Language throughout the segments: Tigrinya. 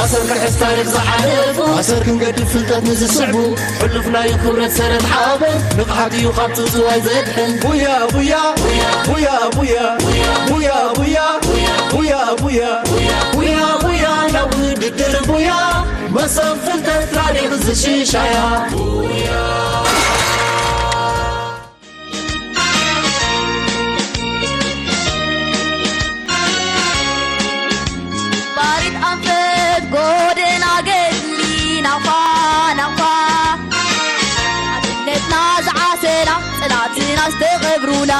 ኣሰር ክሕዝ ታሪኽ ዝሓለፉ ኣሰር ክንገድፍ ፍልጠት ንዝስዕቡ ሕሉፍ ናይ ክብረት ሰረት ሓበን ንቕሓት እዩ ካብ ጽውጽዋይ ዘድሕን ቡያ ቡያ ቡያ ቡያ ቡያ ቡያ ቡያ ቡያ ቡያ ቡያ ቡያ ናብ ውድድር ቡያ መሰብ ፍልጠት ታሪኽ ዝሽሻያ ባሪት ኣንፈት ጎደና ገድሊ ናቕፋ ናቕፋ ሓድነትና ዝዓሰላ ጽላትና ዝተቐብሩላ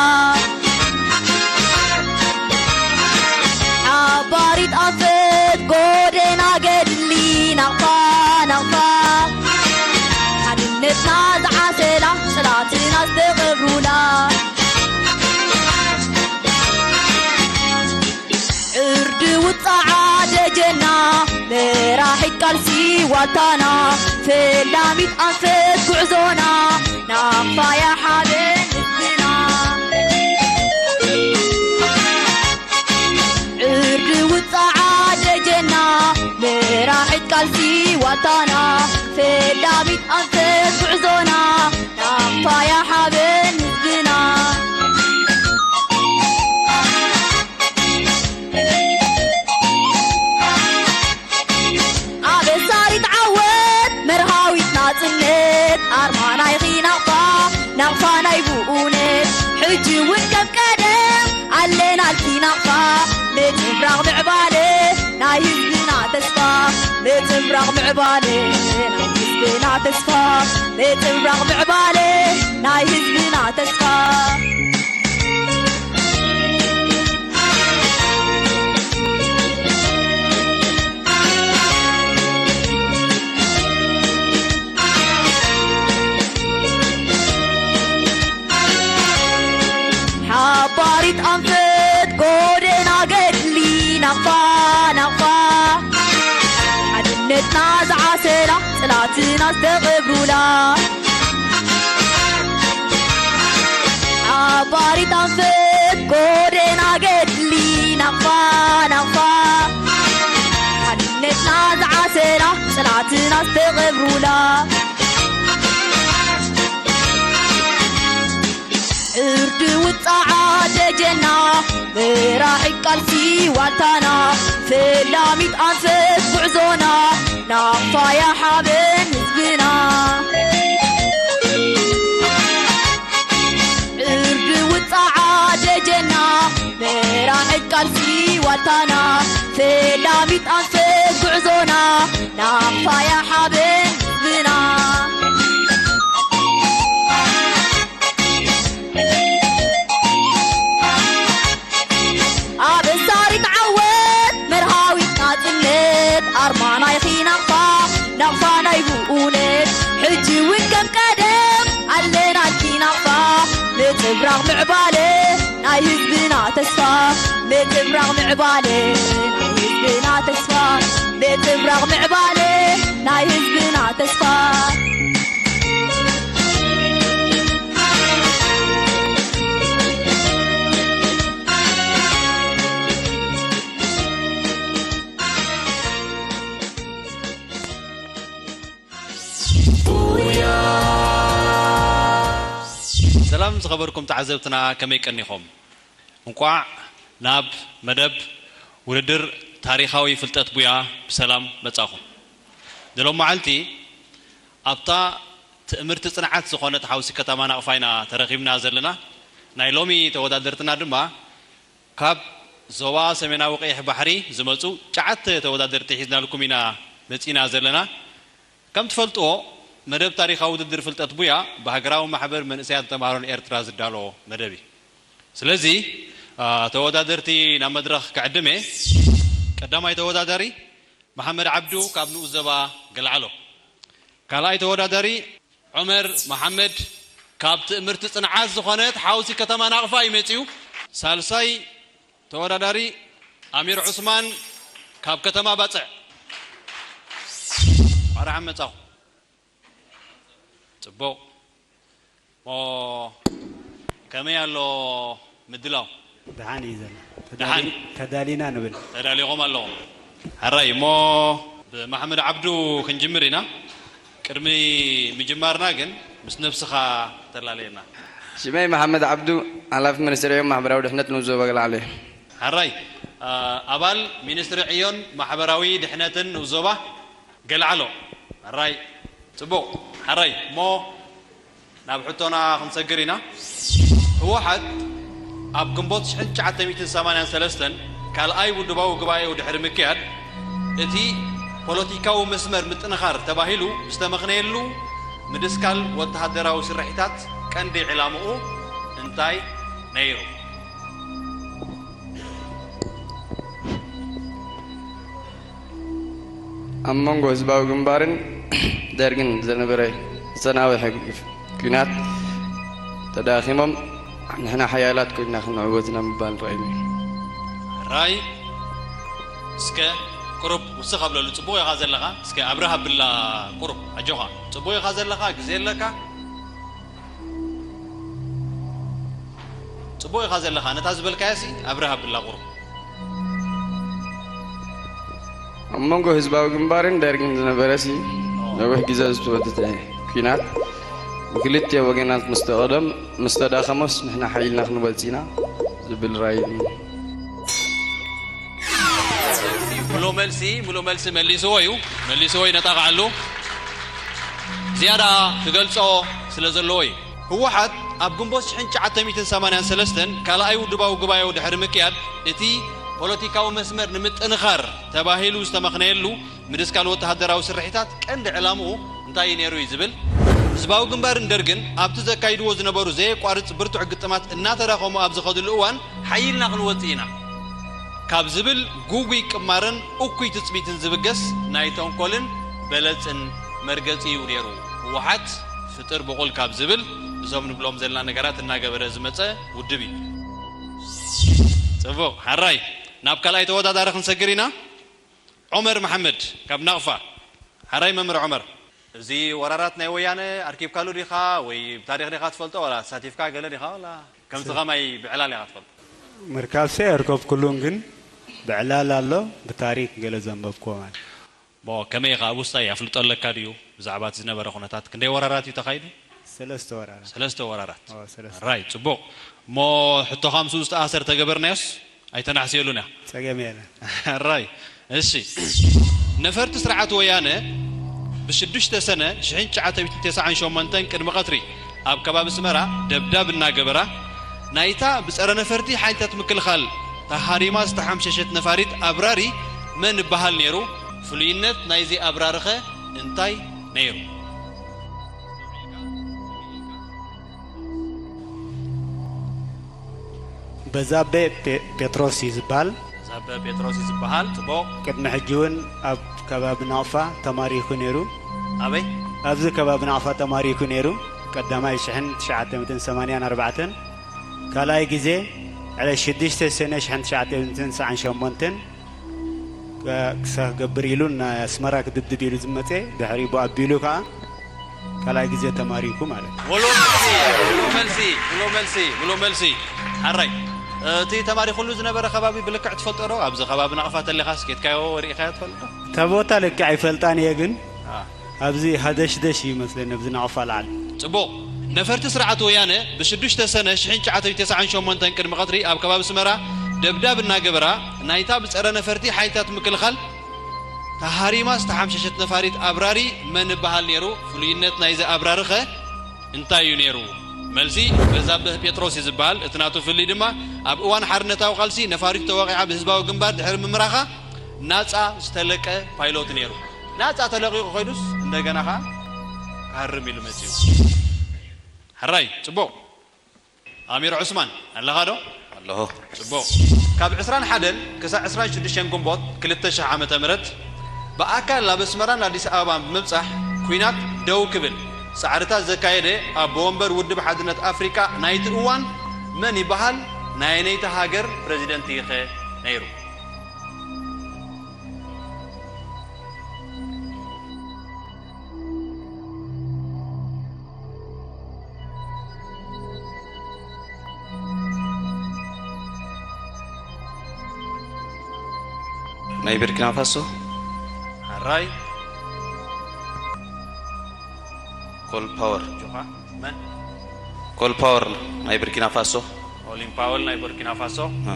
ሓባሪት ኣንፈት ጎደና ገድሊ ናቕፋ ናቕፋ ሓድነትና ዝዓሰላ ጽላትና ዝተቐብሩላ ዕርዲ ውጻዓ ደጀና መራሒት ቃልሲ ዋልታና ፈላሚት ኣንፈት ጉዕዞና ናቕፋያ ሓበን ህዝብና ዕርዲ ውጻዓ ደጀና መራሒት ቃልሲ ዋልታና ፈላሚት ኣንፈት ጉዕዞና ናቕፋያ ሓበን ህዝብና ኣበሳሪት ዓወት መርሃዊት ናጽነት ኣርማ ናይኺ ናቕፋ ናቕፋ ናይ ብኡነት ሕጂ እውን ከም ቀደም ኣለናልኪ ናቕፋ ምጽብራቕ ምዕባለ ናይ ህዝብና ተስፋ ምጽብራቕ ምዕባለ ናይ ህዝብና ተስፋ ምጽብራቕ ምዕባለ ናይ ህዝብና ተስፋ ሓባሪት ኣንፈት ጎደና ገድሊ ናቕፋ ናቕፋ ሓድነትና ዝዓሰላ ጽላትና ዝተቐብሩላ ሓባሪት ኣንፈት ጎደና ገድሊ ናቕፋ ናቕፋ ሓድነትና ዝዓሰላ ጽላትና ዝተቐብሩላ ዕርዲ ውጻዓ ደጀና መራሒት ቃልሲ ዋልታና ፈላሚት ኣንፈት ጉዕዞና ናቕፋያ ሓበን ህዝብና ዕርዲ ውጻዓ ደጀና መራሒት ቃልሲ ዋልታና ፈላሚት ኣንፈት ጉዕዞና ናቕፋያ ሓበን ህዝብና ኣበሳሪት ዓወት መርሃዊት ናጽነት ኣርማ ናይኺ ናቕፋ ናቕፋ ናይ ብኡነት ሕጂ እውን ከም ቀደም ኣለናልኪ ናቕፋ ምጽብራቕ ምዕባለ ናይ ህዝብና ተስፋ ምጽብራቕ ምዕባለ ናይ ህዝብና ተስፋ ምጽብራቕ ምዕባለ ናይ ህዝብና ተስፋ ሰላም ዝኸበርኩም ተዓዘብትና ከመይ ቀኒኹም? እንቋዕ ናብ መደብ ውድድር ታሪኻዊ ፍልጠት ቡያ ብሰላም መጻኹም። ንሎም መዓልቲ ኣብታ ትእምርቲ ጽንዓት ዝኾነት ሓውሲ ከተማ ናቕፋ ኢና ተረኺብና ዘለና። ናይ ሎሚ ተወዳደርትና ድማ ካብ ዞባ ሰሜናዊ ቀይሕ ባሕሪ ዝመጹ ትሽዓተ ተወዳደርቲ ሒዝናልኩም ኢና መጺና ዘለና። ከም ትፈልጥዎ መደብ ታሪኻዊ ውድድር ፍልጠት ቡያ ብሃገራዊ ማሕበር መንእሰያትን ተምሃሮን ኤርትራ ዝዳሎ መደብ እዩ። ስለዚ ተወዳደርቲ ናብ መድረኽ ክዕድም እየ። ቀዳማይ ተወዳዳሪ መሓመድ ዓብዱ ካብ ንኡስ ዞባ ገልዓሎ። ካልኣይ ተወዳዳሪ ዑመር መሓመድ ካብ ትእምርቲ ጽንዓት ዝኾነት ሓውሲ ከተማ ናቕፋ እዩ መጺኡ። ሳልሳይ ተወዳዳሪ ኣሚር ዑስማን ካብ ከተማ ባጽዕ። ማርሓም መጻኹ። ጽቡቕ። እሞ ከመይ ኣሎ ምድላው? ደሓን እዩ ዘሎ። ደሓን። ተዳሊ- ተዳሊና ንብል። ተዳሊኹም ኣለኹም። ሕራይ እሞ ብመሓመድ ዓብዱ ክንጅምር ኢና። ቅድሚ ምጅማርና ግን ምስ ነብስኻ ተላለየና። ሽመይ መሓመድ ዓብዱ፣ ሓላፊ ሚኒስትሪ ዕዮን ማሕበራዊ ድሕነት ንኡስ ዞባ ገልዓሎ እየ። ሓራይ፣ ኣባል ሚኒስትሪ ዕዮን ማሕበራዊ ድሕነትን ንኡስ ዞባ ገልዓሎ። ሓራይ፣ ጽቡቕ። ሓራይ፣ እሞ ናብ ሕቶና ክንሰግር ኢና። ህወሓት ኣብ ግንቦት ሽሕን ትሽዓተ ሚእትን ሰማንያን ሰለስተን ካልኣይ ውድባዊ ጉባኤኡ ድሕሪ ምክያድ፣ እቲ ፖለቲካዊ መስመር ምጥንኻር ተባሂሉ ዝተመኽነየሉ ምድስካል ወተሃደራዊ ስርሒታት ቀንዲ ዕላምኡ እንታይ ነይሩ? ኣብ መንጎ ህዝባዊ ግንባርን ደርግን ዝነበረ ዝተናውሐ ኲናት ተዳኺሞም ንሕና ሓያላት ኮይንና ክንዕወት ኢና ምባል ረኺቡ። ራይ እስከ ቁሩብ ውስኽ ኣብለሉ። ጽቡቕ ኢኻ ዘለኻ። እስከ ኣብርህ ኣብላ ቁሩብ ኣጆኻ። ጽቡቕ ኢኻ ዘለኻ፣ ግዜ ኣለካ። ጽቡቕ ኢኻ ዘለኻ፣ ነታ ዝበልካያሲ ኣብርህ ኣብላ ቁሩብ። ኣብ መንጎ ህዝባዊ ግንባርን ደርግን ዝነበረሲ ነዊሕ ግዜ ዝተወተተ ኲናት ብክልቲኦ ወገናት ምስ ተቐደም ምስ ተዳኸሞስ ንሕና ሓይልና ክንበልጽ ኢና ዝብል ራይ ሙሉ መልሲ ሙሉ መልሲ መሊስዎ እዩ። መሊስዎ እዩ ነጣቕዓሉ። ዝያዳ ክገልጾ ስለ ዘለዎ እዩ። ህወሓት ኣብ ግንቦት ሽሕን ትሽዓተ ሚእትን ሰማንያን ሰለስተን ካልኣይ ውድባዊ ጉባኤኡ ድሕሪ ምክያድ፣ እቲ ፖለቲካዊ መስመር ንምጥንኻር ተባሂሉ ዝተመኽነየሉ ምድስካል ወተሃደራዊ ስርሒታት ቀንዲ ዕላምኡ እንታይ እዩ ነይሩ እዩ ዝብል፣ ህዝባዊ ግንባርን ደርግን ኣብቲ ዘካይድዎ ዝነበሩ ዘየቋርጽ ብርቱዕ ግጥማት እናተዳኸሙ ኣብ ዝኸድሉ እዋን፣ ሓይልና ክንወጽእ ኢና ካብ ዝብል ጉጉይ ቅማርን እኩይ ትጽቢትን ዝብገስ ናይ ተንኮልን በለጽን መርገጺ እዩ ነይሩ። ህወሓት ፍጥር ብቑል ካብ ዝብል እዞም ንብሎም ዘለና ነገራት እናገበረ ዝመጸ ውድብ እዩ። ጽቡቕ፣ ሓራይ ናብ ካልኣይ ተወዳዳሪ ክንሰግር ኢና። ዑመር መሓመድ ካብ ናቕፋ። ሓራይ መምህር ዑመር፣ እዚ ወራራት ናይ ወያነ ኣርኪብካሉ ዲኻ ወይ ብታሪኽ ዲኻ ትፈልጦ ዋላ ተሳቲፍካ ገለ ዲኻ ዋላ ከምዚ ከማይ ብዕላል ኢኻ ትፈልጦ? ምርካብሲ ኣይርከብኩሉን ግን ብዕላል ኣሎ ብታሪክ ገለ ዘንበብክዎ ማለት። እሞ ከመይ ኢኻ ኣብ ውስጣይ ኣፍልጦ ኣለካ ድዩ ብዛዕባ እቲ ዝነበረ ኩነታት? ክንደይ ወራራት እዩ ተኻይዱ? ሰለስተ ወራራት። ሰለስተ ወራራት። ራይ ጽቡቕ። እሞ ሕቶኻ ምስኡ ዝተኣሰር ተገበርናዮስ ኣይተናሕስየሉን እያ። ጸገም የለን። ራይ እሺ። ነፈርቲ ስርዓት ወያነ ብሽዱሽተ ሰነ ሽሕን ትሽዓተ ሚእትን ተስዓን ሸሞንተን ቅድሚ ቀትሪ ኣብ ከባቢ ስመራ ደብዳብ እናገበራ ናይታ ብጸረ ነፈርቲ ሓይልታት ምክልኻል ተሃሪማ ዝተሓምሸሸት ነፋሪት ኣብራሪ መን ይበሃል ነይሩ? ፍሉይነት ናይዚ ኣብራሪኸ እንታይ ነይሩ? በዛብህ ጴጥሮስ እዩ ዝበሃል። በዛብህ ጴጥሮስ እዩ ዝበሃል። ጽቡቕ። ቅድሚ ሕጂ እውን ኣብ ከባቢ ናቕፋ ተማሪኹ ነይሩ። ኣበይ? ኣብዚ ከባቢ ናቕፋ ተማሪኹ ነይሩ። ቀዳማይ ሽሕን ትሽዓተ ሚእትን ሰማንያን ኣርባዕተን ካልኣይ ግዜ ዕለት ሽዱሽተ ሰነ ሽሕን ትሽዓተ ሚእትን ትስዓን ሸሞንተን ክሳ ክገብር ኢሉ ኣስመራ ክድብድብ ኢሉ ዝመፀ ድሕሪ ብኣቢሉ ከዓ ካልኣይ ግዜ ተማሪኩ ማለት እዩ። ሙሉ መልሲ፣ ሙሉ መልሲ፣ ሙሉ መልሲ፣ ሙሉ መልሲ። ሓራይ እቲ ተማሪኹሉ ዝነበረ ከባቢ ብልክዕ ትፈልጦ ዶ? ኣብዚ ከባቢ ናቕፋ ተለኻስ ኬድካዮ ርኢኻዮ ትፈልጥ ዶ? እታ ቦታ ልክዕ ኣይፈልጣን እየ ግን ኣብዚ ሃደሽደሽ እዩ መስለኒ ኣብዚ ናቕፋ ላዕሊ። ጽቡቕ። ነፈርቲ ስርዓት ወያነ ብሽዱሽተ ሰነ ሽሕን ትሽዓተ ሚእትን ተስዓን ሸሞንተን ቅድሚ ቀትሪ ኣብ ከባቢ ስመራ ደብዳብ እናገበራ ናይታ ብጸረ ነፈርቲ ሓይልታት ምክልኻል ተሃሪማ ዝተሓምሸሸት ነፋሪት ኣብራሪ መን ይበሃል ነይሩ? ፍሉይነት ናይዚ ኣብራሪ ኸ እንታይ እዩ ነይሩ? መልሲ፣ በዛብህ ጴጥሮስ እዩ ዝበሃል። እቲ ናቱ ፍልይ ድማ ኣብ እዋን ሓርነታዊ ቃልሲ ነፋሪቱ ተወቒዓ ብህዝባዊ ግንባር ድሕሪ ምምራኻ ናጻ ዝተለቀ ፓይሎት ነይሩ። ናጻ ተለቒቑ ኮይኑስ እንደገና ኸዓ ክሃርም ኢሉ መጺኡ። ሕራይ፣ ጽቡቕ። ኣሚር ዑስማን ኣለኻ ዶ? ኣለኹ። ጽቡቕ። ካብ ዕስራን ሓደን ክሳዕ ዕስራን ሽዱሽተን ግንቦት ክልተ ሽሕ ዓመተ ምህረት ብኣካል ናብ ኣስመራን ኣዲስ ኣበባን ብምብጻሕ ኲናት ደው ክብል ጻዕርታት ዘካየደ ኣቦ ወንበር ውድብ ሓድነት ኣፍሪቃ ናይቲ እዋን መን ይበሃል? ናይ ኣየነይቲ ሃገር ፕረዚደንት ኢኸ ነይሩ? ናይ ቡርኪና ፋሶ። ራይ ኮል ፓወር ጆኻ መን ኮል ፓወር ናይ ቡርኪና ፋሶ። ኮሊን ፓወል ናይ ቡርኪና ፋሶ። እ።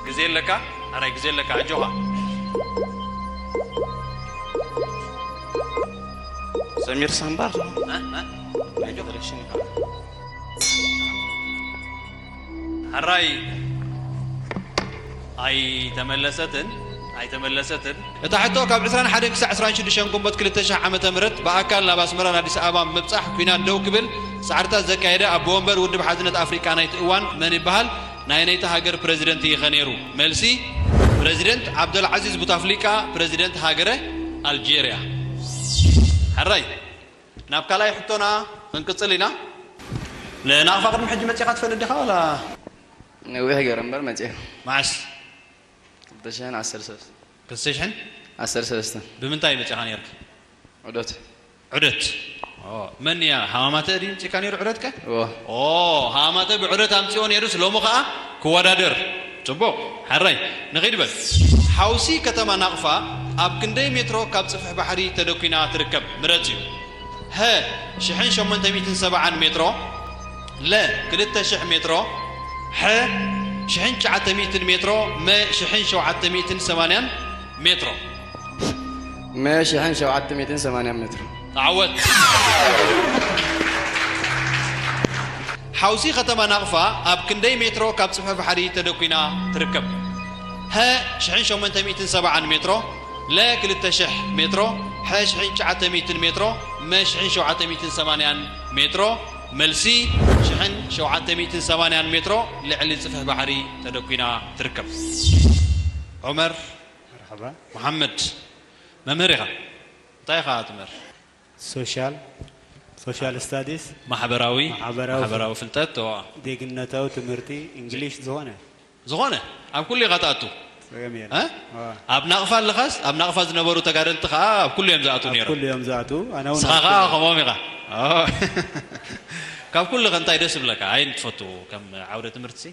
ግዜ ኣለካ ኣራይ ግዜ ኣለካ ኣጆኻ። ሰሚር ሳምባ እ? እ? ናይ ፌደሬሽን ኢኻ። ሕራይ ኣይተመለሰትን ኣይተመለሰትን። እታ ሕቶ ካብ ዕስራን ሓደን ክሳዕ ዕስራን ሽዱሽተን ግንቦት ክልተ ሽሕ ዓመተ ምህረት ብኣካል ናብ ኣስመራን ኣዲስ ኣበባን ብምብጻሕ ኲናት ደው ክብል ጻዕርታት ዘካየደ ኣቦ ወንበር ውድብ ሓድነት ኣፍሪቃ ናይቲ እዋን መን ይበሃል? ናይ ናይቲ ሃገር ፕረዚደንት ኢኸ ነይሩ? መልሲ፣ ፕረዚደንት ዓብደልዓዚዝ ቡታፍሊቃ ፕረዚደንት ሃገረ ኣልጄርያ። ሕራይ ናብ ካልኣይ ሕቶና ክንቅጽል ኢና። ንናቕፋ ቅድሚ ሕጂ መጺኻ ትፈልጥ ዲኻ ዋላ? ነዊሕ ገይረ እምበር መጺአ። መዓስ? ክልተ ሽሕን ዓሰርተ ሰለስተ። ክልተ ሽሕን ዓሰርተ ሰለስተ። ብምንታይ መጺኻ ነይርካ? ዑደት። ዑደት። ኦ፣ መን እያ ሃማማተ ድዩ ምጺካ ነይሩ ዑደትከ? እዎ። ኦ፣ ሃማማተ ብዑደት ኣምጺኦ ነይሩስ ሎሚ ኸኣ ክወዳደር። ጽቡቕ። ሕራይ ንኺድ በል። ሓውሲ ከተማ ናቕፋ ኣብ ክንደይ ሜትሮ ካብ ጽፍሒ ባሕሪ ተደኲና ትርከብ? ምረጽ እዩ። ሀ ሽሕን ሸሞንተ ሚእትን ሰብዓን ሜትሮ፣ ለ ክልተ ሽሕ ሜትሮ፣ ሐ ሽሕን ትሽዓተ ሚእትን ሜትሮ፣ መ ሽሕን ሸውዓተ ሚእትን ሰማንያን ሜትሮ። መ ሽሕን ሸውዓተ ሚእትን ሰማንያን ሜትሮ። ተዓወት። ሓውሲ ከተማ ናቕፋ ኣብ ክንደይ ሜትሮ ካብ ጽፍሒ ባሕሪ ተደኲና ትርከብ? ሀ ሽሕን ሸሞንተ ሚእትን ሰብዓን ሜትሮ፣ ለ ክልተ ሽሕ ሜትሮ፣ ሐ ሽሕን ትሽዓተ ሚእትን ሜትሮ፣ መ ሽሕን ሸውዓተ ሚእትን ሰማንያን ሜትሮ። መልሲ ሽሕን ሸውዓተ ሚእትን ሰማንያን ሜትሮ ልዕሊ ጽፍሒ ባሕሪ ተደኲና ትርከብ። ዑመር መርሓባ። መሓመድ መምህር ኢኻ። እንታይ ኢኻ ትምህር? ሶሻል፣ ሶሻል ስታዲስ፣ ማሕበራዊ፣ ማሕበራዊ ማሕበራዊ ፍልጠት፣ ዋ። ዜግነታዊ ትምህርቲ፣ እንግሊሽ ዝኾነ። ዝኾነ፣ ኣብ ኩሉ ኢኻ ትኣቱ። ጸገም የለን። እ? ዋ። ኣብ ናቕፋ ኣለኻስ፣ ኣብ ናቕፋ ዝነበሩ ተጋደልቲ ኸኣ ኣብ ኩሉ እዮም ዝኣቱ ኣብ ነይሮም። ኩሉ እዮም ዝኣቱ። ኣነ እውን ንስኻ ኣብ ኸኣ ኩሉ። ከምኦም ኢኻ። ኦ። ካብ ኩሉ ኸ እንታይ ደስ ይብለካ? ኣየን ትፈቱ ከም ዓውደ ትምህርትሲ?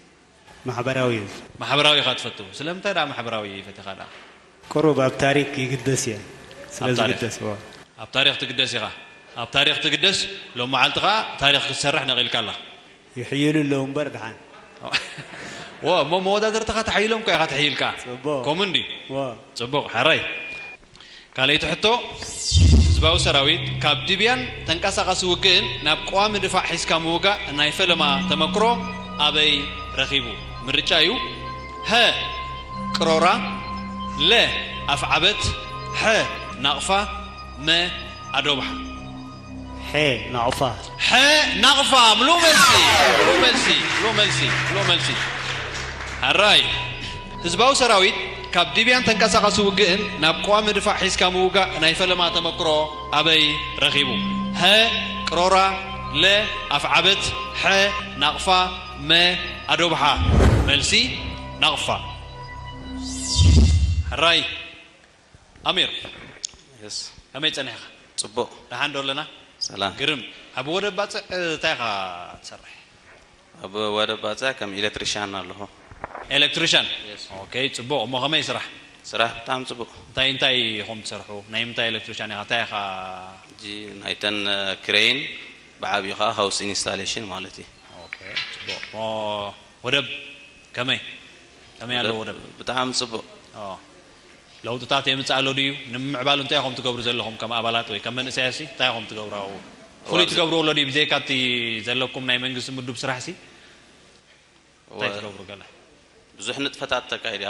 ማሕበራዊ እዩ። ማሕበራዊ ኢኻ ትፈቱ። ስለምንታይ ደኣ ማሕበራዊ ፈቲኻ ደኣ? ቁሩብ ኣብ ታሪክ ይግደስ እየ። ስለ ኣብ ታሪክ። ዝግደስ፣ እዎ። ኣብ ታሪክ ትግደስ ኢኻ። ኣብ ታሪክ ትግደስ፣ ሎም መዓልቲ ኸኣ ታሪክ ክትሰርሕ ነቒልካ ኣላ። ይሕይሉ ኣለዉ እምበር ደሓን። ዎ፣ እሞ መወዳድርትኻ ተሓይሎም እኮ ኢኻ ተሕይልካ። ጽቡቕ። ኮሙን ድዩ? ዎ። ጽቡቕ፣ ሕራይ። ካልኣይቲ ሕቶ፣ ህዝባዊ ሰራዊት ካብ ድብያን ተንቀሳቓሲ ውግእን ናብ ቀዋሚ ድፋዕ ሒዝካ ምውጋእ ናይ ፈለማ ተመክሮ ኣበይ ረኺቡ? ምርጫ እዩ። ሀ፣ ቅሮራ፣ ለ፣ ኣፍዓበት፣ ሐ፣ ናቕፋ፣ መ፣ ኣዶብሓ። ሐ፣ ናቕፋ። ሐ፣ ናቕፋ። ምሉእ መልሲ፣ ምሉእ መልሲ፣ ምሉእ መልሲ፣ ምሉእ መልሲ። ሕራይ። ህዝባዊ ሰራዊት ካብ ድብያን ተንቀሳቓሲ ውግእን ናብ ቀዋሚ ድፋዕ ሒዝካ ምውጋእ ናይ ፈለማ ተመክሮ ኣበይ ረኺቡ? ሀ፣ ቅሮራ፣ ለ፣ ኣፍዓበት፣ ሐ፣ ናቕፋ፣ መ፣ ኣዶብሓ። መልሲ፣ ናቕፋ። ሕራይ። ኣሚር፣ የስ። ከመይ ጸኒሕካ? ጽቡቕ። ደሓን ዶ ኣለና? ሰላም። ግርም። ኣብ ወደብ ባጽዕ እንታይ ኢኻ ትሰርሕ? ኣብ ወደብ ባጽዕ ከም ኤሌክትሪሻን ኣለኹ። ኤሌክትሪሻን? የስ። ኦኬ፣ ጽቡቕ። እሞ ከመይ ስራሕ? ስራሕ ብጣዕሚ ጽቡቕ። እንታይ እንታይ ኢኹም ትሰርሑ? ናይ ምንታይ ኤሌክትሪሻን ኢኻ? እንታይ ኢኻ? ሕጂ ናይተን ክሬን ብዓቢኡ ኸኣ ሃውስ ኢንስታሌሽን ማለት እዩ። ኦኬ፣ ጽቡቕ። እሞ ወደብ ከመይ? ከመይ ኣሎ ወደብ? ብጣዕሚ ጽቡቕ። ኦ። ለውጥታት የምጽእ ኣሎ ድዩ? ንምምዕባሉ እንታይ ኢኹም ትገብሩ ዘለኹም ከም ኣባላት ወይ ከም መንእሰያትሲ እንታይ ኢኹም ትገብሩ ኣብኡ? ፍሉይ እዋ፣ ትገብርዎ ኣሎ ድዩ ብዘይካ እቲ ዘለኩም ናይ መንግስቲ ምዱብ ስራሕሲ? እንታይ ወ-፣ ትገብሩ ገለ? ብዙሕ ንጥፈታት ተካይዳ።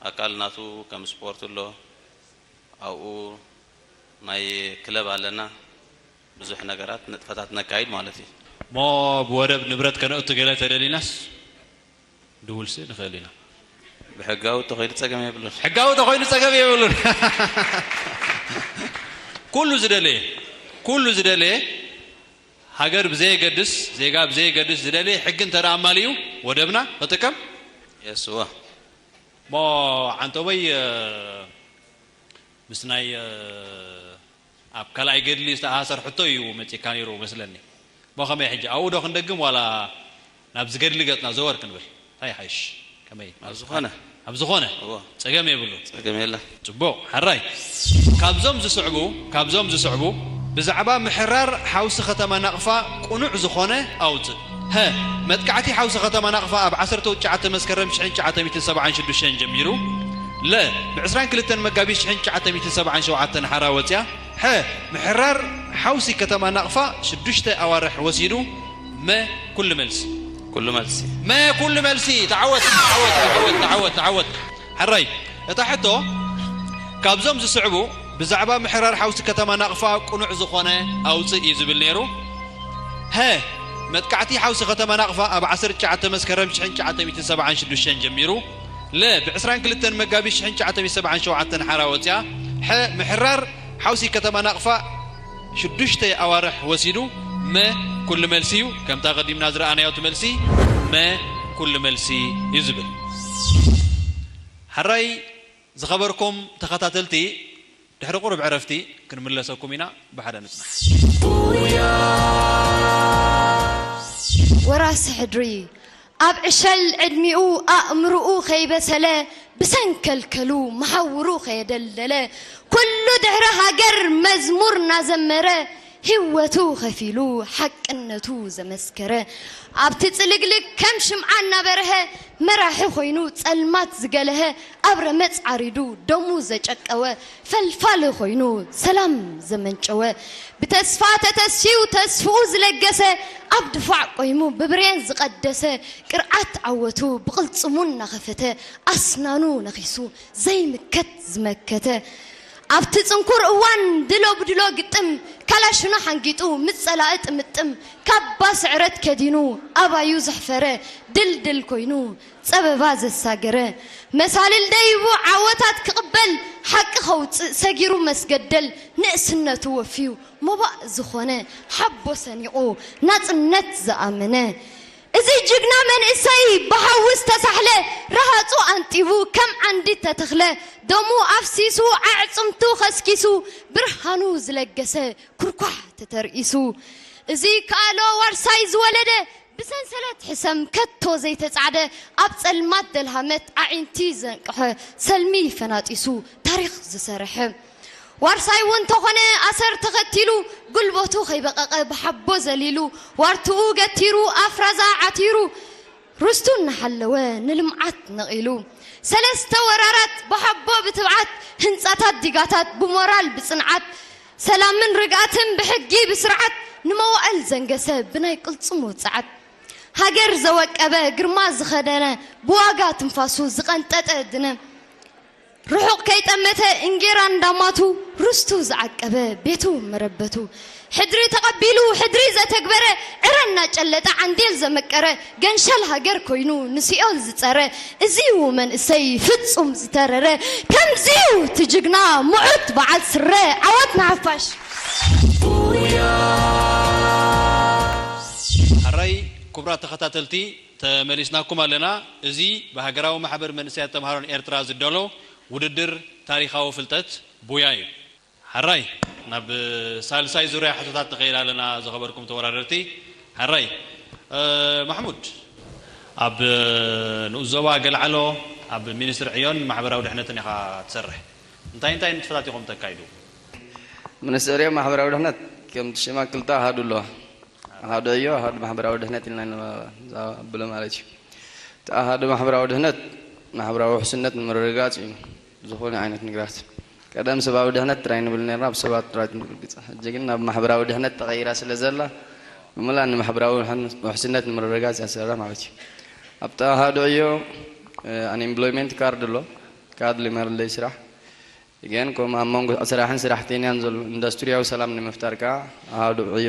ኣካል ናቱ ከም ስፖርት ኣሎ። ኣብኡ ናይ ክለብ ኣለና። ብዙሕ ነገራት ንጥፈታት ነካይድ ማለት እዩ። እሞ ብወደብ ንብረት ከነእቱ ገለ ተደሊናስ? ድውልሲ ንኽእል ኢና። ብሕጋዊ ተኾይኑ ጸገም የብሉን። ሕጋዊ ተኾይኑ ጸገም የብሉን። ኩሉ ዝደለየ፣ ኩሉ ዝደለየ፣ ሃገር ብዘየገድስ፣ ዜጋ ብዘየገድስ ዝደለየ ሕጊ እንተ ደኣ ኣማሊኡ ወደብና ክጥቀም። የስዋ። እሞ ዓንቶበይ፣ እ፣ ምስ ናይ፣ እ፣ ኣብ ካልኣይ ገድሊ ዝተኣሳሰር ሕቶ እዩ መጺእካ ነይሩ መስለኒ። እሞ ከመይ ሕጂ ኣብኡ ዶ ክንደግም ዋላ ናብዚ ገድሊ ገጽና ዘወር ክንብል እንታይ ይሓይሽ? ከመይ? ኣብ ዝኾነ። ኣብ ዝኾነ እዎ። ጸገም የብሉን። ጸገም የለ። ጽቡቕ። ሕራይ፣ ካብዞም ዝስዕቡ፣ ካብዞም ዝስዕቡ ብዛዕባ ምሕራር ሓውሲ ከተማ ናቕፋ ቅኑዕ ዝኾነ ኣውጽእ። ሀ፣ መጥቃዕቲ ሓውሲ ከተማ ናቕፋ ኣብ ዓሰርተ ትሽዓተ መስከረም ሽሕን ትሽዓተ ሚእትን ሰብዓን ሽዱሽተን ጀሚሩ። ለ፣ ብ ዕስራን ክልተን መጋቢት ሽሕን ትሽዓተ ሚእትን ሰብዓን ሸውዓተን ሓራ ወጽያ። ሐ፣ ምሕራር ሓውሲ ከተማ ናቕፋ ሽዱሽተ ኣዋርሕ ወሲዱ። መ፣ ኩሉ መልሲ። ኩሉ መልሲ። መ፣ ኩሉ መልሲ። ተዓወት፣ ተዓወት፣ ተዓወት፣ ተዓወት፣ ተዓወት። ሕራይ፣ እታ ሕቶ ካብዞም ዝስዕቡ ብዛዕባ ምሕራር ሓውሲ ከተማ ናቕፋ ቅኑዕ ዝኾነ ኣውፅእ እዩ ዝብል ነይሩ። ሀ፣ መጥቃዕቲ ሓውሲ ከተማ ናቕፋ ኣብ ዓሰርተ ትሽዓተ መስከረም ሽሕን ትሽዓተ ሚእትን ሰብዓን ሽዱሽተን ጀሚሩ። ለ፣ ብ ዕስራን ክልተን መጋቢት ሽሕን ትሽዓተ ሚእትን ሰብዓን ሸውዓተን ሓራ ወፅያ። ሐ፣ ምሕራር ሓውሲ ከተማ ናቕፋ ሽዱሽተ ኣዋርሕ ወሲዱ። መ፣ ኩሉ መልሲ እዩ። ከምታ ቀዲምና ዝረኣናዮ እቲ መልሲ መ፣ ኩሉ መልሲ እዩ ዝብል። ሕራይ ዝኸበርኩም ተኸታተልቲ፣ ድሕሪ ቁሩብ ዕረፍቲ ክንምለሰኩም ኢና። ብሓደ ንጽናሕ። ወራሲ ሕድሪ ኣብ ዕሸል ዕድሚኡ ኣእምርኡ ከይበሰለ ብሰንከልከሉ መሓውሩ ከየደልደለ ኩሉ ድሕሪ ሃገር መዝሙር እናዘመረ ህይወቱ ከፊሉ ሓቅነቱ ዘመስከረ ኣብቲ ጽልግልግ ከም ሽምዓ እናበርሀ መራሒ ኮይኑ ጸልማት ዝገለሀ ኣብ ረመጽ ዓሪዱ ደሙ ዘጨቀወ ፈልፋሊ ኮይኑ ሰላም ዘመንጨወ ብተስፋ ተተስፊው ተስፍኡ ዝለገሰ ኣብ ድፋዕ ቆይሙ ብብሬን ዝቐደሰ ቅርዓት ዓወቱ ብቕልጽሙ እናኸፈተ ኣስናኑ ነኺሱ ዘይምከት ዝመከተ ኣብቲ ጽንኩር እዋን ድሎ ብድሎ ግጥም ካላሽኑ ሓንጊጡ ምስ ጸላኢ ጥምጥም ካባ ስዕረት ከዲኑ ኣባዩ ዘሕፈረ ድልድል ኮይኑ ጸበባ ዘሳገረ መሳልል ደይቡ ዓወታት ክቕበል ሓቂ ከውፅእ ሰጊሩ መስገደል ንእስነቱ ወፍዩ ሞባእ ዝኾነ ሓቦ ሰኒቑ ናጽነት ዝኣመነ እዚ ጅግና መንእሰይ ብሓዊ ዝተሳሕለ ረሃፁ ኣንጢቡ ከም ዓንዲ ተተኽለ ደሙ ኣፍሲሱ ኣዕፅምቱ ከስኪሱ ብርሃኑ ዝለገሰ ኩርኳሕ ተተርኢሱ እዚ ከኣሎ ዋርሳይ ዝወለደ ብሰንሰለት ሕሰም ከቶ ዘይተጻዕደ ኣብ ጸልማት ደልሃመት ኣዒንቲ ዘንቅሐ ሰልሚ ፈናጢሱ ታሪኽ ዝሰርሐ ዋርሳይ እውን ተኾነ ኣሰር ተኸቲሉ ጉልበቱ ከይበቐቐ ብሓቦ ዘሊሉ ዋርትኡ ገቲሩ ኣፍራዛ ዓቲሩ ርስቱ እናሓለወ ንልምዓት ነቒሉ ሰለስተ ወራራት ብሓቦ ብትብዓት ህንጻታት ዲጋታት ብሞራል ብጽንዓት ሰላምን ርግኣትን ብሕጊ ብስርዓት ንመዋእል ዘንገሰ ብናይ ቅልጽሙ ጸዓት ሃገር ዘወቀበ ግርማ ዝኸደነ ብዋጋ ትንፋሱ ዝቐንጠጠ ድነ ርሑቕ ከይጠመተ እንጌራ እንዳማቱ ርስቱ ዝዓቀበ ቤቱ መረበቱ ሕድሪ ተቐቢሉ ሕድሪ ዘተግበረ ዕረ እናጨለጠ ዓንዴል ዘመቀረ ገንሸል ሃገር ኮይኑ ንሲኦል ዝጸረ እዚዩ መንእሰይ ፍጹም ዝተረረ ከምዚዩ ትጅግና ሙዑት በዓል ስረ ዓወት ንሓፋሽ ሕራይ ክቡራት ተኸታተልቲ ተመሊስናኩም ኣለና። እዚ ብሃገራዊ ማሕበር መንእሰያት ተምሃሮን ኤርትራ ዝዳሎ ውድድር ታሪኻዊ ፍልጠት ቡያ እዩ። ሕራይ ናብ ሳልሳይ ዙርያ ሕቶታት ንኸይድ ኣለና ዝኸበርኩም ተወዳደርቲ። ሕራይ ማሕሙድ ኣብ ንኡስ ዞባ ገልዓሎ ኣብ ሚኒስትሪ ዕዮን ማሕበራዊ ድሕነትን ኢኻ ትሰርሕ። እንታይ እንታይ ንጥፈታት ኢኹም ተካይዱ? ሚኒስትሪ ዕዮ ማሕበራዊ ድሕነት ከምቲ ሽማ ክልተ ኣሃዱ ኣለዋ። ኣሃዱ ዕዮ ኣሃዱ ማሕበራዊ ድሕነት ኢልና ኢና ንብሎ ማለት እዩ። እቲ ኣሃዱ ማሕበራዊ ድሕነት ማሕበራዊ ውሕስነት ንምርግጋፅ እዩ። ዝኾነ ዓይነት ነገራት ቀደም ሰብኣዊ ድሕነት ጥራይ ንብል ነርና ብሰባት ጥራይ ንብል ግፃ ሕጂ ግን ናብ ማሕበራዊ ድሕነት ተቐይራ ስለ ዘላ ምምላእ ንማሕበራዊ ውሕስነት ንምርግጋፅ እያ ትሰርሕ ማለት እዩ። ኣብቲ ኣሃዱ ዕዮ ኣንኤምፕሎይመንት ካርድ ኣሎ ካርድ ልመርለይ ስራሕ ግን ከም ኣብ መንጎ ስራሕን ስራሕተኛን ዘሎ ኢንዱስትሪያዊ ሰላም ንምፍጣር ከዓ ኣሃዱ ዕዮ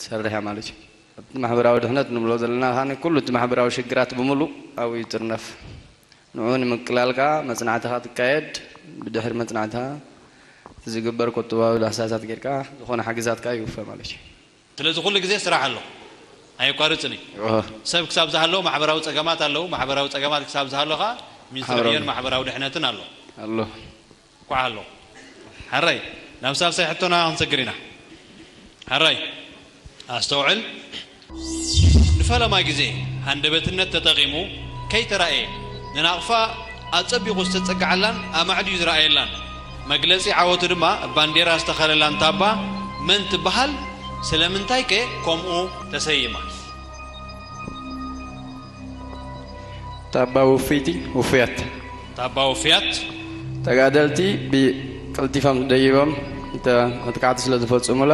ትሰርሕ እያ ማለት እዩ። ኣብቲ ማሕበራዊ ድሕነት ንብሎ ዘለና ከዓኒ ኩሉ እቲ ማሕበራዊ ሽግራት ብምሉእ ኣብኡ ይጥርነፍ። ንዕኡ ንምቅላል ከዓ መፅናዕትኻ ትካየድ፣ ብድሕሪ መፅናዕትኻ እቲ ዝግበር ቁጠባዊ ዳህሳሳት ጌርካ ዝኾነ ሓገዛት ከዓ ይውፈ ማለት እዩ። ስለዚ ኩሉ ግዜ ስራሕ ኣሎ፣ ኣየቋርፅን እዩ። ሰብ ክሳብ ዝሃለዉ ማሕበራዊ ፀገማት ኣለዉ፣ ማሕበራዊ ፀገማት ክሳብ ዝሃሎ ከዓ ሚኒስትሪ ዕዮን ማሕበራዊ ድሕነትን ኣሎ። ኣሎ። ኳዕ ኣሎ። ሕራይ ናብ ሳልሳይ ሕቶና ክንሰግር ኢና። ሕራይ ኣስተውዕል። ንፈለማ ግዜ ሃንደበትነት ተጠቒሙ ከይተራእየ፣ ንናቕፋ ኣጸቢቑ ዝተጸግዓላን ኣማዕድዩ ዝረኣየላን፣ መግለጺ ዓወቱ ድማ ባንዴራ ዝተኸለላን ታባ መን ትበሃል? ስለምንታይከ ከምኡ ተሰይማ? ታባ ውፍይቲ፣ ውፉያት። ታባ ውፍያት። ተጋደልቲ ብቀልጢፎም ደይቦም እተ መጥቃዕቲ ስለ ዝፈጽሙላ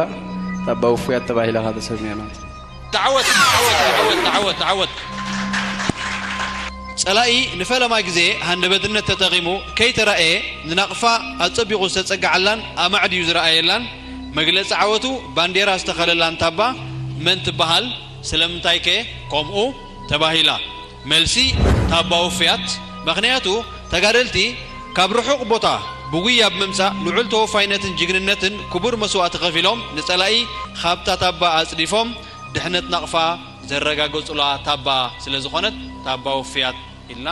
ታባ ውፉያት ተባሂላ ካብ ተሰምያ ማለት እዩ። ተዓወት፣ ተዓወት፣ ተዓወት፣ ተዓወት፣ ተዓወት። ጸላኢ ንፈለማ ግዜ ሃንደበትነት ተጠቒሙ ከይተራእየ ንናቕፋ ኣጸቢቑ ዝተጸግዓላን ኣማዕድዩ ዝረኣየላን መግለጺ ዓወቱ ባንዴራ ዝተኸለላን ታባ መን ትበሃል? ስለምንታይከ ከምኡ ተባሂላ? መልሲ፣ ታባ ውፍያት። ምኽንያቱ ተጋደልቲ ካብ ርሑቕ ቦታ ብጉያ ብምምጻእ ልዑል ተወፋይነትን ጅግንነትን ክቡር መስዋእቲ ከፊሎም ንጸላኢ ካብታ ታባ ኣጽዲፎም ድሕነት ናቕፋ ዘረጋገጹላ ታባ ስለ ዝኾነት ታባ ውፍያት ኢልና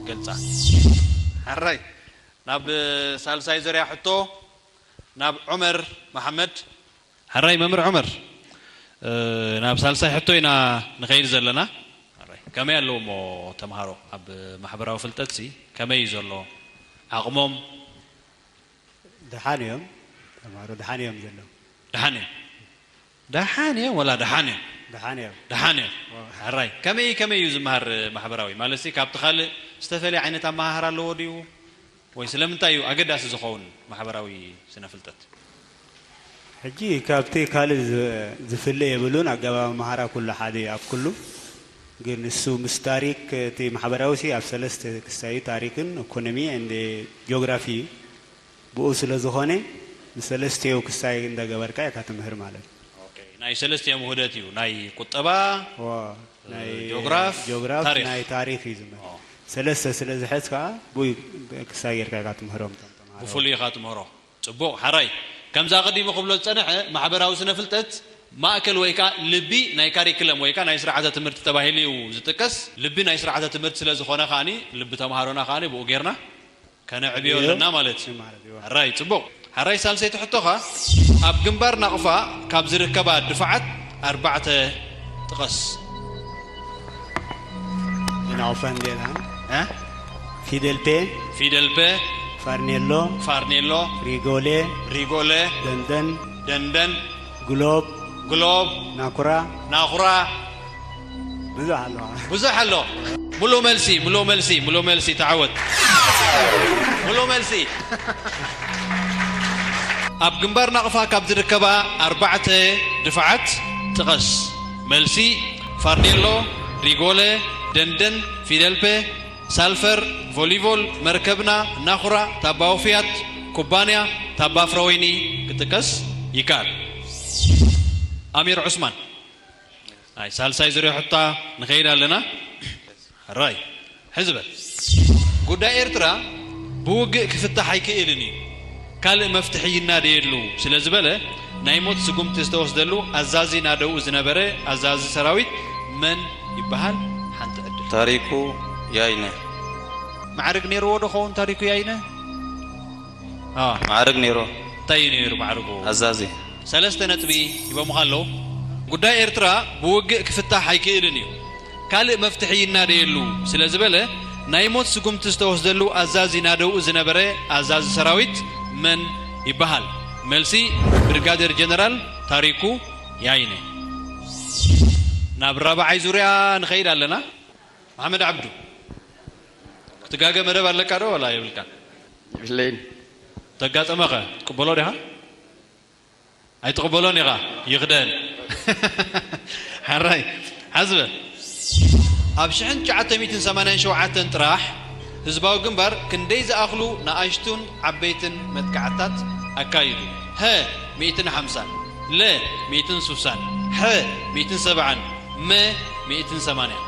ገልጻ። ሕራይ ናብ ሳልሳይ ዙርያ ሕቶ ናብ ዑመር መሓመድ። ሕራይ መምህር ዑመር፣ ናብ ሳልሳይ ሕቶ ኢና ንኸይድ ዘለና። ከመይ ኣለዉ እሞ ተምሃሮ ኣብ ማሕበራዊ ፍልጠትሲ ከመይ እዩ ዘሎ ዓቕሞም? ደሓን እዮም ተምሃሮ፣ ደሓን እዮም ዘለዉ። ደሓን እዮም። ደሓን እዮም ወላ ደሓን እዮም? ደሓን እዮም። ደሓን እዮም። ሕራይ ከመይ ከመይ እዩ ዝመሃር ማሕበራዊ ማለት ካብቲ ካልእ ዝተፈለየ ዓይነት ኣመሃህራ ኣለዎ ድዩ? ወይ ስለምንታይ እዩ ኣገዳሲ ዝኸውን ማሕበራዊ ስነ ፍልጠት? ሕጂ ካብቲ ካልእ ዝፍለ የብሉን። ኣገባብ ኣመሃራ ኩሉ ሓደ እዩ ኣብ ኩሉ። ግን እሱ ምስ ታሪክ እቲ ማሕበራዊ ሲ ኣብ ሰለስተ ክሳዩ ታሪክን ኢኮኖሚ እንደ ጂኦግራፊ እዩ። ብኡ ስለ ዝኾነ ንሰለስቲኡ ክሳይ እንዳገበርካ ኢካ ትምህር ማለት እዩ። ናይ ሰለስቲኦም ውህደት እዩ ናይ ቁጠባ፣ ጂኦግራፍ፣ ጂኦግራፍ፣ ታሪክ። ናይ ታሪክ እዩ ዝምህር። ሰለስተ ስለ ዝሐዝ ከዓ ብኡ ክሳይ ጌርካ ኢካ ትምህሮም እቶም ተምሃሮ። ብፍሉይ ኢኻ ትምህሮ። ጽቡቕ፣ ሓራይ። ከምዛ ኣቐዲሙ ክብሎ ዝጸንሐ፣ ማሕበራዊ ስነ ፍልጠት ማእከል ወይ ከኣ ልቢ ናይ ካሪክለም ወይ ከኣ ናይ ስርዓተ ትምህርቲ ተባሂሉ እዩ ዝጥቀስ። ልቢ ናይ ስርዓተ ትምህርቲ ስለ ዝኾነ ከኣኒ፣ ልቢ ተምሃሮና ከኣኒ ብኡ ጌርና ከነዕብዮ ኣለና ማለት እዩ። ሕራይ፣ ጽቡቕ። ሕራይ፣ ሳልሰይቲ ሕቶኻ፣ ኣብ ግንባር ናቕፋ ካብ ዝርከባ ድፋዓት ኣርባዕተ ጥቐስ። ናቕፋ እንዴና እ? ፊደል ፔ፣ ፊደል ፔ፣ ፋርኔሎ፣ ፋርኔሎ፣ ሪጎሌ፣ ሪጎሌ፣ ደንደን፣ ደንደን፣ ግሎብ፣ ግሎብ፣ ናኩራ፣ ናኹራ፣ ብዙሕ ኣለዋ። ብዙሕ ኣሎ። ሙሉ መልሲ፣ ሙሉ መልሲ፣ ሙሉ መልሲ፣ ተዓወት። ሙሉ መልሲ። ኣብ ግንባር ናቕፋ ካብ ዝርከባ ኣርባዕተ ድፋዓት ጥቐስ። መልሲ፣ ፋርኔሎ፣ ሪጎለ፣ ደንደን፣ ፊደልፔ፣ ሳልፈር፣ ቮሊቮል፣ መርከብና፣ ናኹራ፣ ታባ ወፍያት፣ ኩባንያ፣ ታባ ፍረወይኒ ክጥቀስ ይከኣል። ኣሚር ዑስማን። ኣይ ሳልሳይ ዙርያ ሕታ ንኸይድ ኣለና። ሕራይ ሕዚ በል። ጉዳይ ኤርትራ ብውግእ ክፍታሕ ኣይክእልን እዩ፣ ካልእ መፍትሒ ይናደየሉ ስለ ዝበለ ናይ ሞት ስጉምቲ ዝተወስደሉ ኣዛዚ ናደኡ ዝነበረ ኣዛዚ ሰራዊት መን ይበሃል? ሓንቲ ዕድል። ታሪኩ ያይነ። ማዕርግ ነይርዎ ዶ ኸውን ታሪኩ ያይነ? ማዕርግ ነይርዎ። እንታይ እዩ ነይሩ ማዕርጉ? ኣዛዚ። ሰለስተ ነጥቢ ሂቦምኻ ኣለዉ። ጉዳይ ኤርትራ ብውግእ ክፍታሕ ኣይክእልን እዩ፣ ካልእ መፍትሒ ይናደየሉ ስለ ዝበለ ናይ ሞት ስጉምቲ ዝተወስደሉ ኣዛዚ ናደኡ ዝነበረ ኣዛዚ ሰራዊት መን ይበሃል? መልሲ ብርጋዴር ጀነራል ታሪኩ ያይነ። ናብ ራብዓይ ዙርያ ንኸይድ ኣለና። መሓመድ ዓብዱ ክትጋገ መደብ ኣለካ ዶ ዋላ የብልካን? የብለይን። ተጋጠመኸ ትቅበሎ ዲኻ? ኣይትቕበሎን ኢኻ። ይኽደን። ሓራይ ሓዝበ ኣብ ሽሕን ትሽዓተ ሚእትን ሰማንያን ሸውዓተን ጥራሕ ህዝባዊ ግንባር ክንደይ ዝኣኽሉ ንኣሽቱን ዓበይትን መጥቃዕትታት ኣካይዱ? ሀ ሚእትን ሓምሳን፣ ለ ሚእትን ሱሳን፣ ሐ ሚእትን ሰብዓን፣ መ ሚእትን ሰማንያን።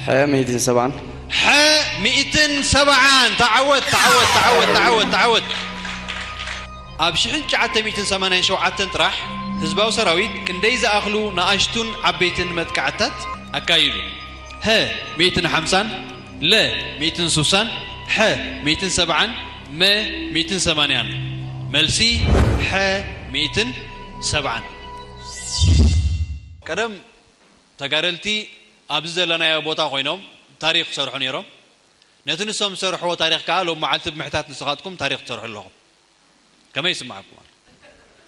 ሐ ሚእትን ሰብዓን። ሐ ሚእትን ሰብዓን። ተዓወት፣ ተዓወት፣ ተዓወት፣ ተዓወት፣ ተዓወት። ኣብ ሽሕን ትሽዓተ ሚእትን ሰማንያን ሸውዓተን ጥራሕ ህዝባዊ ሰራዊት ክንደይ ዝኣኽሉ ንኣሽቱን ዓበይትን መጥቃዕትታት ኣካይዱ? ሀ ሚእትን ሓምሳን፣ ለ ሚእትን ሱሳን፣ ሐ ሚእትን ሰብዓን፣ መ ሚእትን ሰማንያን። መልሲ፣ ሐ፣ ሚእትን ሰብዓን። ቀደም ተጋደልቲ ኣብዚ ዘለናዮ ቦታ ኮይኖም ታሪኽ ክሰርሑ ነይሮም። ነቲ ንሶም ዝሰርሕዎ ታሪኽ ከኣ ሎም መዓልቲ ብምሕታት ንስኻትኩም ታሪኽ ትሰርሑ ኣለኹም። ከመይ ይስምዓኩም ኣሎ?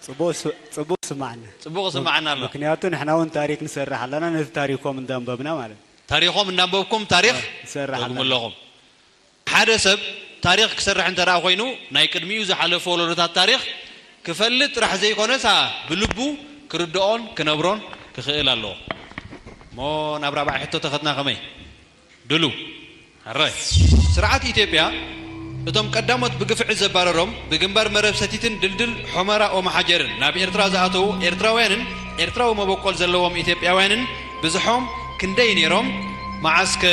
ጽቡቕ ስ-፣ ጽቡቕ ስምዓና። ጽቡቕ ስምዓና ኣሎ። ምክንያቱ ንሕና እውን ታሪኽ ንሰርሕ ኣለና፣ ነቲ ታሪኾም እንዳንበብና ማለት እዩ። ታሪኾም እንዳንበብኩም ታሪኽ ንሰርሕ ኣለና። ኣለኹም። ሓደ ሰብ ታሪኽ ክሰርሕ እንተ ደኣ ኮይኑ፣ ናይ ቅድሚኡ ዝሓለፉ ወለዶታት ታሪኽ ክፈልጥ ጥራሕ ዘይኮነስ፣ ብልቡ ክርድኦን ክነብሮን ክኽእል ኣለዎ። እሞ ናብ ራብዓይ ሕቶ ተኸድና ከመይ? ድሉ። ሕራይ። ስርዓት ኢትዮጵያ እቶም ቀዳሞት ብግፍዒ ዘባረሮም ብግንባር መረብ ሰቲትን ድልድል ሑመራ ኦመሓጀርን ናብ ኤርትራ ዝኣተዉ ኤርትራውያንን ኤርትራዊ መበቆል ዘለዎም ኢትዮጵያውያንን ብዝሖም ክንደይ ነይሮም? መዓስከ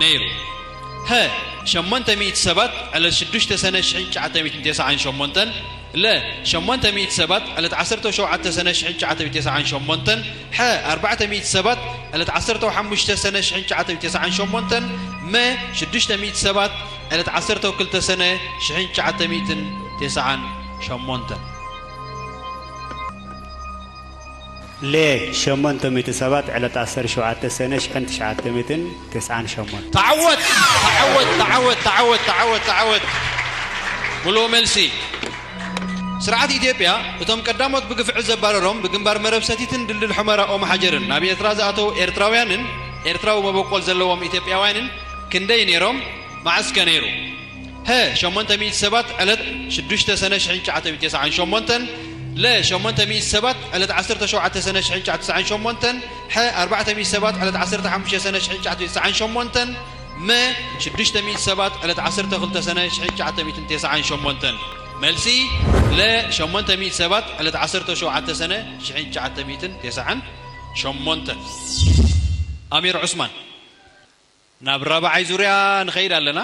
ነይሩ? ሀ፣ ሸሞንተ ሚእቲ ሰባት ዕለት ሽዱሽተ ሰነ ሽሕን ትሽዓተ ሚእትን ተስዓን ሸሞንተን፣ ለ፣ ሸሞንተ ሚእቲ ሰባት ዕለት ዓሰርተ ሸውዓተ ሰነ ሽሕን ትሽዓተ ሚእትን ተስዓን ሸሞንተን፣ ሐ፣ ኣርባዕተ ሚእቲ ሰባት ዕለት ዓሰርተ ሓሙሽተ ሰነ ሽሕን ትሽዓተ ሚእትን ተስዓን ሸሞንተን፣ መ፣ ሽዱሽተ ሚእቲ ሰባት ዕለት ዓሰርተ ክልተ ሰነ ሽሕን ትሽዓተ ሚእትን ተስዓን ሸሞንተን። ለ፣ ሸሞንተ ሚእቲ ሰባት ዕለት ዓሰርተ ሸውዓተ ሰነ ሽሕን ትሽዓተ ሚእትን ተስዓን ሸሞንተን። ተዓወት፣ ተዓወት፣ ተዓወት፣ ተዓወት፣ ተዓወት፣ ተዓወት። ምሉእ መልሲ። ስርዓት ኢትዮጵያ እቶም ቀዳሞት ብግፍዒ ዘባረሮም ብግንባር መረብ ሰቲትን ድልድል ሑመራ ኦመሓጀርን ናብ ኤርትራ ዝኣተዉ ኤርትራውያንን ኤርትራዊ መበቆል ዘለዎም ኢትዮጵያውያንን ክንደይ ነይሮም? መዓስከ ነይሩ? ሀ፣ ሸሞንተ ሚእቲ ሰባት ዕለት ሽዱሽተ ሰነ ሽሕን ትሽዓተ ሚእትን ተስዓን ሸሞንተን፣ ለ፣ ሸሞንተ ሚእቲ ሰባት ዕለት ዓሰርተ ሸውዓተ ሰነ ሽሕን ትሽዓተ ሚእትን ተስዓን ሸሞንተን፣ ሐ፣ ኣርባዕተ ሚእቲ ሰባት ዕለት ዓሰርተ ሓሙሽተ ሰነ ሽሕን ትሽዓተ ሚእትን ተስዓን ሸሞንተን፣ መ፣ ሽዱሽተ ሚእቲ ሰባት ዕለት ዓሰርተ ክልተ ሰነ ሽሕን ትሽዓተ ሚእትን ተስዓን ሸሞንተን። መልሲ፣ ለ፣ ሸሞንተ ሚእቲ ሰባት ዕለት ዓሰርተ ሸውዓተ ሰነ ሽሕን ትሽዓተ ሚእትን ተስዓን ሸሞንተን። ኣሚር ዑስማን። ናብ ራብዓይ ዙርያ ንኸይድ ኣለና።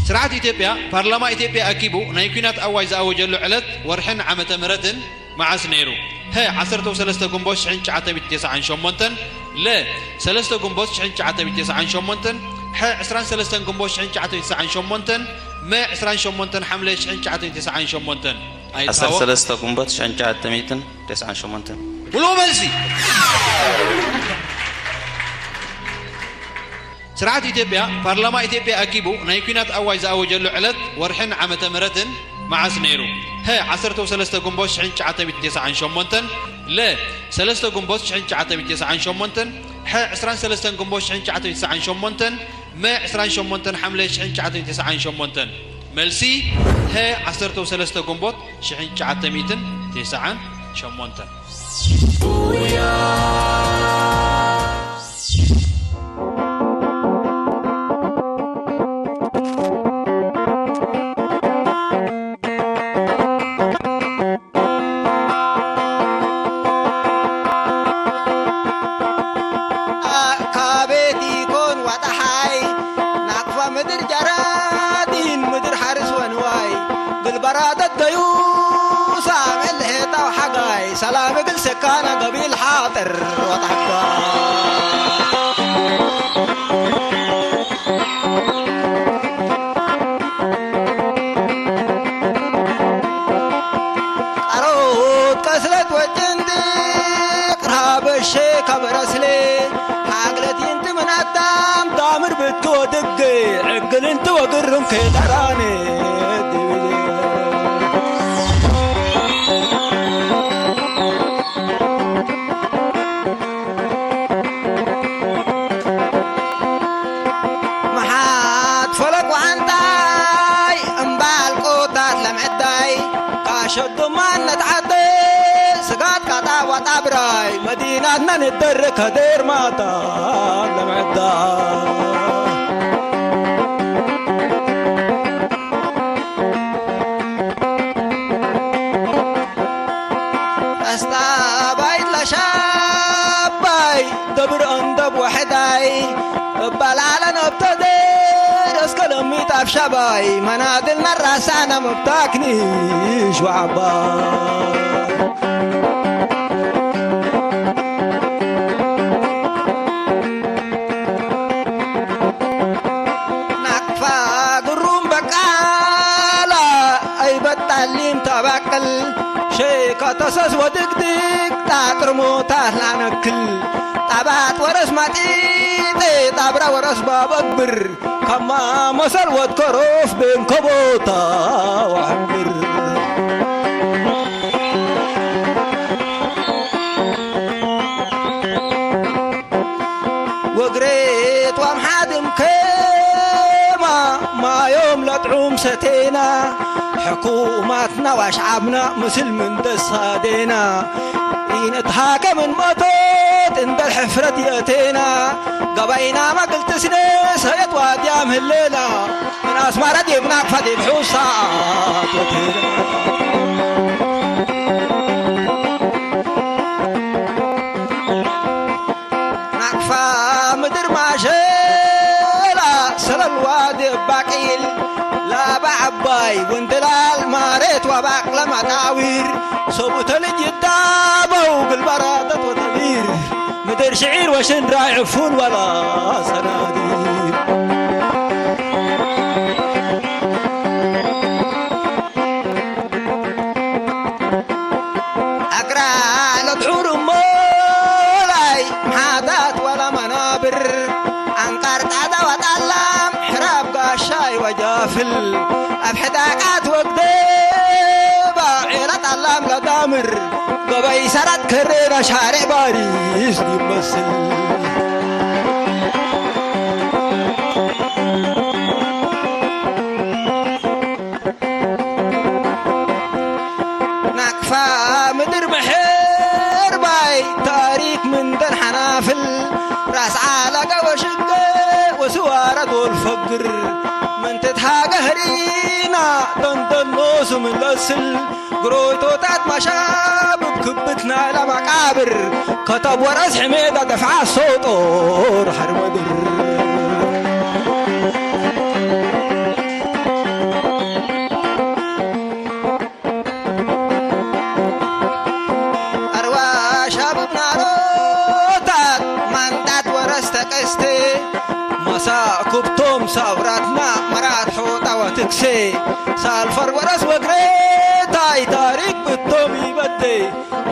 ስርዓት ኢትዮጵያ፣ ፓርላማ ኢትዮጵያ ኣኪቡ ናይ ኲናት ኣዋጅ ዝኣወጀሉ ዕለት፣ ወርሕን ዓመተ ምህረትን መዓስ ነይሩ? ሀ፣ ዓሰርተ ሰለስተ ግንቦት ሽሕን ትሽዓተ ሚእትን ተስዓን ሸሞንተን፣ ለ፣ ሰለስተ ግንቦት ሽሕን ትሽዓተ ሚእትን ተስዓን ሸሞንተን፣ ሐ፣ ዕስራን ሰለስተን ግንቦት ሽሕን ትሽዓተ ሚእትን ተስዓን ሸሞንተን፣ መ፣ ዕስራን ሸሞንተን ሓምለ ሽሕን ትሽዓተ ሚእትን ተስዓን ሸሞንተን። ኣይተሃወ። ዓሰርተ ሰለስተ ግንቦት ሽሕን ትሽዓተ ሚእትን ተስዓን ሸሞንተን። ሙሉእ መልሲ። ስርዓት ኢትዮጵያ፣ ፓርላማ ኢትዮጵያ ኣኪቡ ናይ ኲናት ኣዋጅ ዝኣወጀሉ ዕለት፣ ወርሕን ዓመተ ምህረትን መዓስ ነይሩ? ሀ፣ ዓሰርተ ሰለስተ ግንቦት ሽሕን ትሽዓተ ሚእትን ተስዓን ሸሞንተን፣ ለ፣ ሰለስተ ግንቦት ሽሕን ትሽዓተ ሚእትን ተስዓን ሸሞንተን፣ ሐ፣ ዕስራን ሰለስተን ግንቦት ሽሕን ትሽዓተ ሚእትን ተስዓን ሸሞንተን፣ መ፣ ዕስራን ሸሞንተን ሓምለ ሽሕን ትሽዓተ ሚእትን ተስዓን ሸሞንተን። መልሲ፣ ሀ፣ ዓሰርተ ሰለስተ ግንቦት ሽሕን ትሽዓተ ሚእትን ተስዓን ሸሞንተን። ካቤት ይኮን ዋጣሓይ፣ ናቕፋ ምድር ጀራዲን፣ ምድር ሓርስ ወንዋይ፣ ግልበራ ደደዩ ሳሜል ሄታው ሓጋይ፣ ሰላም እግል ሰካና ገቢል ሓጥር ዋጣሕባ። ቃሮት ቀስለት ወጭንድቅ ራበሼ ከበረስሌ ሓግለት ይንቲ ምን ኣዳም ዳምር ብትወድግ ዕግል እንት ወግርም ከይጠራኔ ድብል። መሓት ፈለግ ዋንታይ እምባል ቆታት ለምዕዳይ፣ ቃሸት ዶማነት ዓደ ስጋት ካጣ ዋጣ ብራይ፣ መዲናትና ንደር ከደር ማታ ለምዕዳ። ኣስታባይ ለሻባይ ደብር እንደብ ወሕዳይ እባላለን እብተደር እስከ ለሚት ኣብሻባይ መናድል ነራሳነ መብታክኒ ሸዋዕባ። ናቅፋ ግሩም በቃላ ኣይበጣሊም ተበቃ ከተሰስ ወድግድግ ጣጥርሞታት ላነክል ጣባት ወረስ ማጢጤ ጣብራ ወረስ ባበግብር ከማ መሰል ወድከሮፍ ቤንከቦታ ወሕብር ወግሬት ዋምሓድም ከማ ማዮም ለጥዑም ሰቴና ሕኩማትና ዋሽዓብና ምስል ምን ደሳዴና ኢነትሃከምን መቶት እንደር ሕፍረት የእቴና ገባይና መግልትስነ ሰየት ዋድያም ህሌላ ምን ኣስማረት የብናቅፋት የብሑሳ ናቅፋ ምድር ማሸላ ሰለልዋ ደባቂል ላባ ዓባይ ወንደላል ማሬት ዋባቅ ለማጣዊር ሰቡተ ልጅ ይዳበው ግልባራ ተትወተቢር ምድር ሽዒር ወሽንድራ ዕፉን ዋላ ሰናዲር ኣግራ ለትሑር እሞ ላይ ምሓታት ወላ መናብር ኣንቃር ጣዳ ወጣላም ሕራብ ጋሻይ ወጃፍል ኣብ ሕዳቃት ወግደባ ዔላ ጣላም ለዳምር ገበይ ሰራት ከሬና ሻርዕ ባሪስ ይመስል ናቅፋ ምድር ምሕር ባይ ታሪክ ምንደን ሓናፍል ራስ ዓላጋ ወሽገ ወስዋራ ጎልፈግር መንተት ሃገ ህሪና ደንደኖ ስምለስል ግሮይቶታት ማሻብብ ክብት ናይላ መቃብር ከተብ ወረስ ሕሜዳ ደፍዓ ሶጦር ሓርመድር ኣርዋ ሻብብ ናሮታት ማንጣት ወረስ ተቀስቴ መሳኩብቶም ሳብራትና መራት ሖጣ ወትክሴ ሳልፈር ወረስ ወግሬታይ ታሪክ ብቶም ይበቴ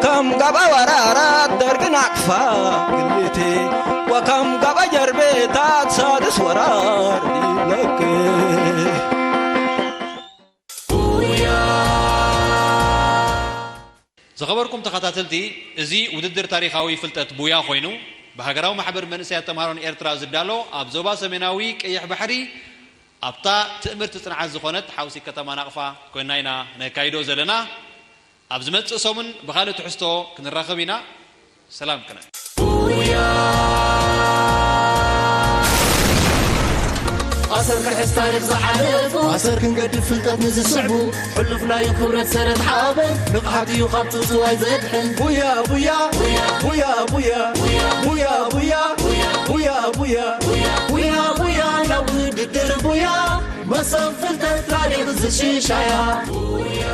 ከም ገባ ወራራት ደርግ ናቅፋ ግሌቴ ወከም ገባ ጀርቤታት ሳድስ ወራር ይብለክ ዝኸበርኩም ተኸታተልቲ፣ እዚ ውድድር ታሪኻዊ ፍልጠት ቡያ ኮይኑ፣ ብሃገራዊ ማሕበር መንእሰያት ተምሃሮን ኤርትራ ዝዳሎ፣ ኣብ ዞባ ሰሜናዊ ቀይሕ ባሕሪ፣ ኣብታ ትእምርቲ ጽንዓት ዝኾነት ሓውሲ ከተማ ናቕፋ ኮይና ኢና ነካይዶ ዘለና። ኣብ ዝመጽእ ሰሙን ብኻልእ ትሕዝቶ ክንራኸብ ኢና። ሰላም ቅነ። ኣሰር ክሕዝ ታሪኽ ዝሓለፉ ኣሰር ክንገድፍ ፍልጠት ንዝስዕቡ ሕሉፍ ናዩ ክብረት ሰረት ሓበን ንቕሓት እዩ ካብ ትእትዋይ ዘድሕን ቡያ ቡያ ቡያ ቡያ ቡያ ቡያ ቡያ ቡያ ቡያ ቡያ ናብ ውድድር ቡያ መሰብ ፍልጠት ታሪኽ ዝሽሻያ ቡያ